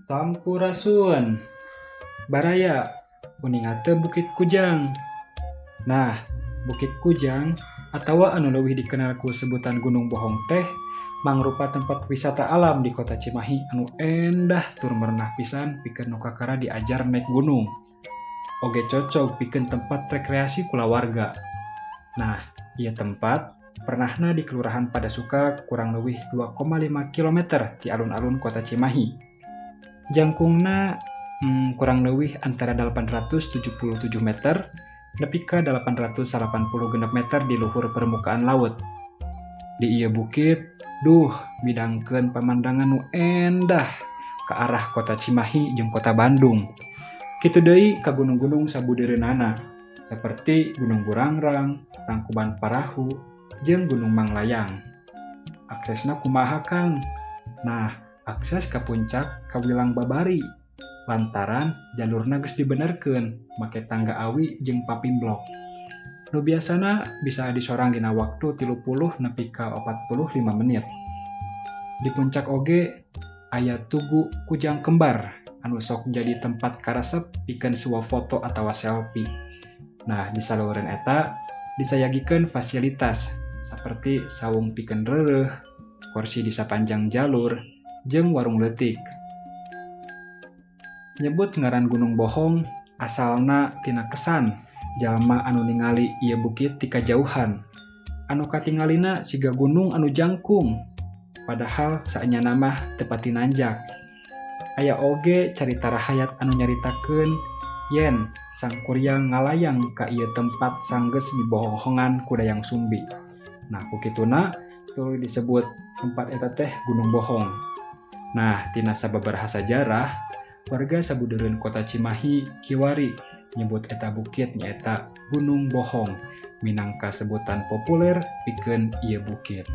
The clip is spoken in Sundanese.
Sampurasun. Baraya, uninga teu Bukit Kujang? Nah, Bukit Kujang atawa anu leuwih dikenal ku sebutan Gunung Bohong teh mangrupa tempat wisata alam di Kota Cimahi anu endah tur merenah pisan pikeun nu kakara diajar naek gunung. Oge cocok pikeun tempat rekreasi kulawarga. Nah, ieu tempat pernahna di Kelurahan Padasuka, kurang leuwih 2,5 km ti alun-alun Kota Cimahi. Jangkungna kurang leuwih antara 877 meter nepi ka 886 meter di luhur permukaan laut. Di ieu bukit, duh, midangkeun pamandangan nu endah ke arah Kota Cimahi jeung Kota Bandung. Kitu deui ka gunung-gunung sabudeureunana seperti Gunung Burangrang, Tangkuban Parahu, jeung Gunung Manglayang. Aksesna kumaha, Kang? Nah, akses ka puncak kawilang babari lantaran jalurna geus dibenerkeun make tangga awi jeung paving block. Nu biasana bisa disorang dina waktu 30 nepi ka 45 menit. Di puncak oge aya Tugu Kujang Kembar anu sok jadi tempat karesep pikeun swafoto atawa selfie. Nah, di saluhureun eta disayagikeun fasilitas seperti saung pikeun reureuh, kursi di sapanjang jalur, jeung warung leutik. Nyebut ngaran Gunung Bohong asalna tina kesan jalma anu ningali ieu bukit ti kajauhan. Anu katingalina siga gunung anu jangkung, padahal saenyana mah teu pati nanjak. Aya oge carita rahayat anu nyaritakeun yen Sangkuriang ngalayang ka ieu tempat sanggeus dibohongan ku Dayang Sumbi. Nah, ku kituna tuluy disebut tempat eta teh Gunung Bohong. Nah, tina sababaraha sajarah, warga sabudeureun Kota Cimahi kiwari nyebut eta bukit nyaeta Gunung Bohong minangka sebutan populer pikeun ieu bukit.